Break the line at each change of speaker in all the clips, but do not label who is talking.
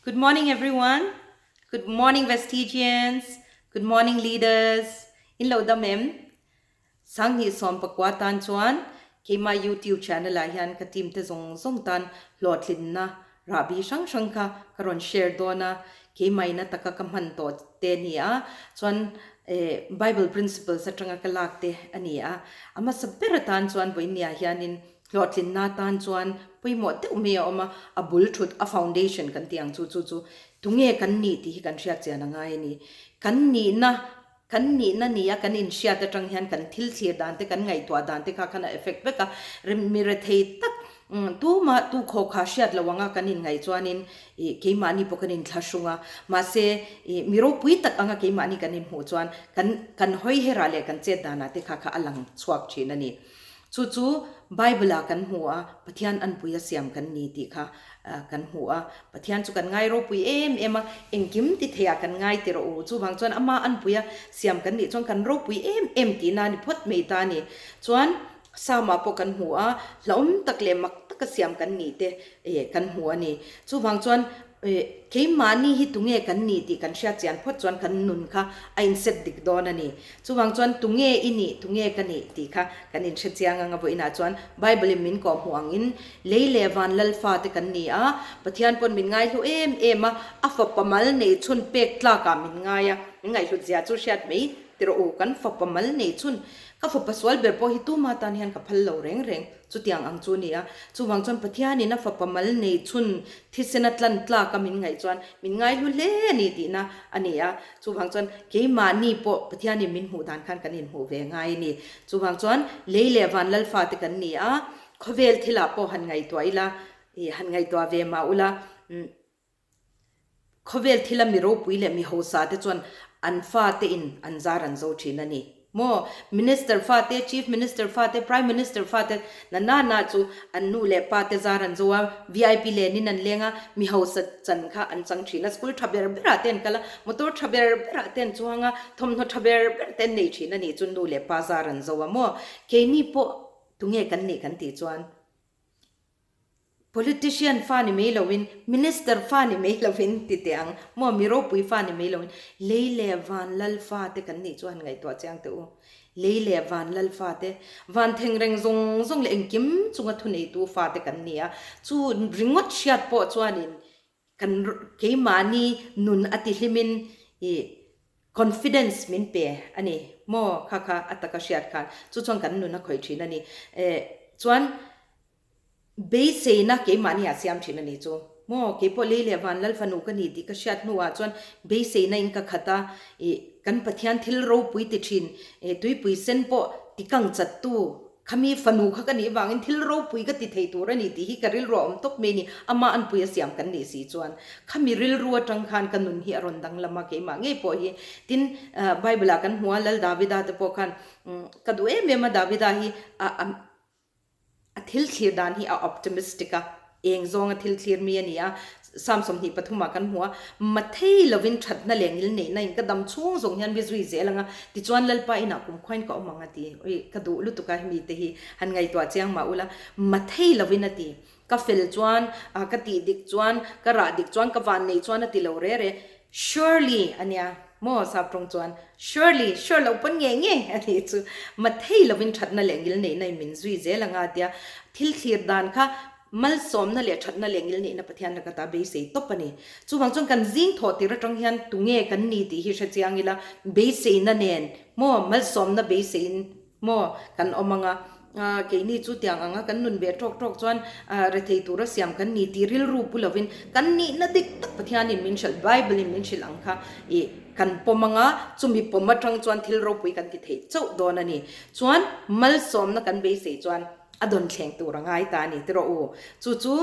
Good morning everyone. Good morning Vestigians. Good morning leaders. In lo dam em? Sanghnih 14 tan chuan keima YouTube channel ah hian ka team te zawng zawng tan hlawhtlinna rahbi hrang hrang kha ka rawn share dawn a, keimah ina taka ka hman tawh te a ni a, chuan Bible principles atanga ka lak te a ni a. A hmasa ber atan chuan vawinia hianin Hlawhtlinna tan chuan pawimawh deuh mai a awm a, a bul thut, a foundation kan tih ang chu, chu chu tunge kan nih tih hi kan hriat chian a ngai a ni. Kan nihna, kan nihna nia kan inhriat atang hian kan thil thlir dan te, kan ngaihtuah dan te kha khan a effect vek a, mi rethei tak tuma tu khaw kha hriat lo anga kan inngaih chuanin ih keimahni pawh kan inthlahrung a, mahse ih mi ropui tak anga keimahni kan inhmuh chuan kan kan hawi herah leh kan chet danah te kha kha a lang chhuak thin a ni. Chu chu Bible-ah kan hmu a, Pathian anpui a siam kan ni tih kha kan hmu a. Pathian chu kan ngai ropui em em a, engkim ti theiah kan ngai ti rawh u. Chuvang chuan ama anpui a siam kan nih chuan kan ropui em em tihna a ni phawt mai ta a ni. Chuan Psalm-ah pawh kan hmu a, hlauhawm tak leh mak taka siam kan nih te kan hmu a ni. Chuvang chuan Keimahni hi tunge kan nih tih kan hriat chian phawt chuan kan nun kha a inset dik dawn a ni. Chuvang chuan tunge i nih, tunge ka nih tih kha kan inhre chiang ang a vawiinah chuan Bible-in min kawhhmuh angin lei leh van lal fate kan ni a, Pathian pawn min ngaihlu em em a, a fapa mal nei chhun pek tlakah min ngai a, min ngaihhlut zia chu hriat mai ti rawh u, kan fapa mal nei chhun, ka fapa sual ber pawh hi tuma tan hian ka phal lo reng reng. Chutiang ang chu a ni a. Chuvang chuan Pathianin a fapa mal nei chhun thisena tlan tlak a min ngaih chuan min ngaihlu hle a ni tihna a ni a. Chuvang chuan keimahni pawh Pathianin min hmuh dan khan kan inhmuh ve ngai a ni. Chuvang chuan lei leh van lalfate kan ni a, khawvel thilah pawh han ngaihtuah ila, ih han ngaihtuah ve mah ula, umm. Khawvel thila mi ropui leh mi hausa te chuan an fate in an zar an zo thin a ni maw? Minister fate, Chief Minister fate, Prime Minister fate na na na chu an nu leh pa te zar an zo a, vip len in an leng a, mi hausa chan kha an chang thin a, school tha ber berah te an kal a, motor tha ber berah te an chuang a, thawmhnaw tha ber ber te an nei thin a nih chu nu leh pa zar an zo a maw? Keini pawh tunge kan nih kan tih chuan Politician fa ni mai loin, Minister fa ni mai loin ti teh ang maw, mi ropui fa ni mai loin lei leh van lal fa te kan nih chu han ngaihtuah chiang teh u. Lei leh van lal fa te, van thengreng zawng zawng leh engkim chunga thuneitu fa te kan ni a, chu ringawt hriat pawh chuanin Kan keimahni nun a ti hlimin i confidence min pe a ni maw kha kha a taka hriat khan chu chuan kan nun a khawih thin a ni. Eh chuan beiseina keimahni ah siam thin a ni chu maw keipawh lei leh van lal fanu ka ni tih ka hriat hnuah chuan beiseina in ka khat a i kan Pathian thil ropui ti thin eh tuipui sen pawh tikang chattu Khami fanu kha ka nih vangin thil ropui ka ti thei tur a ni tih hi ka rilru a awm tawp mai a ni. Amah anpui a siam kan nih si chuan khami rilru atang khan ka nun hi a rawn danglam a, keimah ngei pawh hi. Tin, Bible ah kan hmu a, Lal Davida te pawh khan ka duh em em a, Davida hi a a thil thlir dan hi a optimistic a. Eng zawnga thil thlir mi a ni a, Psalm 23 ah kan hmu a, Mathei lovin thatna leh ngil neihna in ka dam chhung zawng hian mi zui zel ang a, tichuan Lalpa inah kumkhuain ka awm ang a ti. Ui, ka duh lutuk a hemi te hi han ngaihtuah chiang mah ula, Mathei lovin a ti. Ka fel chuan, ka tih dik chuan, ka rah dik chuan, ka van nei chuan a ti lo re re. Surely a nia maw sap tawng chuan surely, sure loh pawn ngei ngei a nih chu. Mathei lovin thatna leh ngil neihna in min zui zel anga tia thil thlir dan kha malsawmna leh thatna leh ngil neihna Pathian laka ta beisei tawp a ni. Chuvang chuan kan zing thawh tir atang hian tunge kan ni tih hi hre chiang ila beiseina nen maw malsawmna beiseiin Maw, kan awm anga, keini chu tiang anga kan nun ve tawk tawk chuan rethei tura siam kan ni tih rilru pu lovin kan nihna dik tak Pathianin min hrilh, Bible-in min hrilh ang kha ih kan pawm anga, chumi pawm atang chuan thil ropui kan ti thei chauh dawn a ni. Chuan malsawmna kan beisei chuan a dawn thleng tur a ngai ta a ni tiraw u. Chu chu.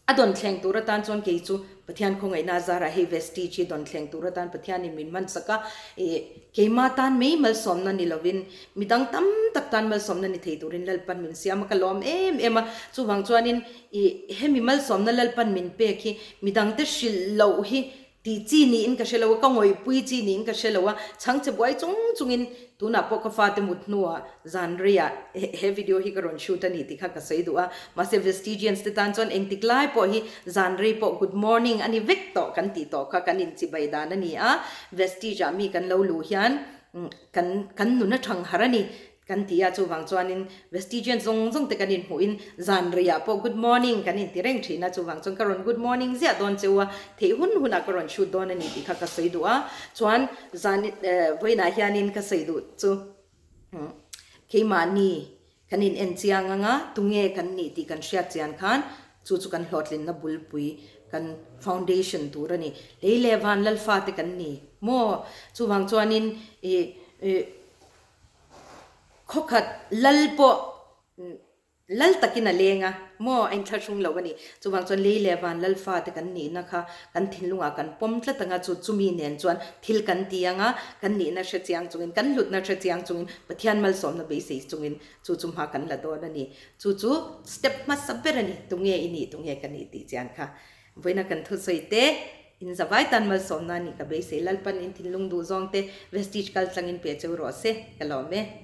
A dawn thleng tur atan chuan kei chu Pathian khawngaihna a zarah hei Vestige hi dawn thleng tur atan Pathianin min hman sak a, ih keima tan mai malsawmna ni lovin midang tam tak tan malsawmna ni thei turin Lalpan min siam a, ka lawm em em a. Chuvang chuanin ih hemi malsawmna Lalpan min pek hi midangte hrilh loh hi. Tih chi niin ka hre lo a, ka ngawihpui chi niin ka hre lo a, chhang che buai chung chungin tunah pawh ka fate mut hnuah zan reiah he video hi ka rawn shoot a ni tih kha ka sawi duh a, mahse Vestigians te tan chuan engtik lai pawh hi zan rei pawh good morning a ni vek tawh kan tih tawh kha kan inchibai dan a ni a, Vestige ah mi kan lo luh hian kan kan nun a thang har a ni. Kan ti a, chuvang chuanin Vestigian zawng zawng te kan inhmuhin zan reiah pawh good morning kan inti reng thin a, chuvang chuan ka rawn good morning ziah dawn che u a, theih hun hunah ka rawn shoot dawn a ni tih kha ka sawi duh a, chuan zan vawiinah hianin ka sawi duh chu keimahni kan in en chiang anga tunge kan nih tih kan hriat chian khan chu chu kan hlawhtlinna bulpui kan foundation tur a ni. Lei leh van lalfa te kan ni maw? Chuvang chuanin ih Khawkhat lal pawh lal takin a leng a, maw a inthlahrung lo a ni. Chuvang chuan lei leh van lal fate kan nihna kha kan thinlungah kan pawm tlat ang a, chu chumi nen chuan thil kan ti ang a, kan nihna hre chiang chungin, kan hlutna hre chiang chungin, Pathian malsawmna beisei chungin chu chu hma kan la dawn a ni. Chu chu step hmasa ber a ni, tunge i nih, tunge ka nih tih chian kha. Vawiina kan thusawi te, in zavai tan malsawmna a nih ka beisei. Lalpan in thinlung duh zawng te Vestige kal tlangin pe cheu rawh se, ka lawm e.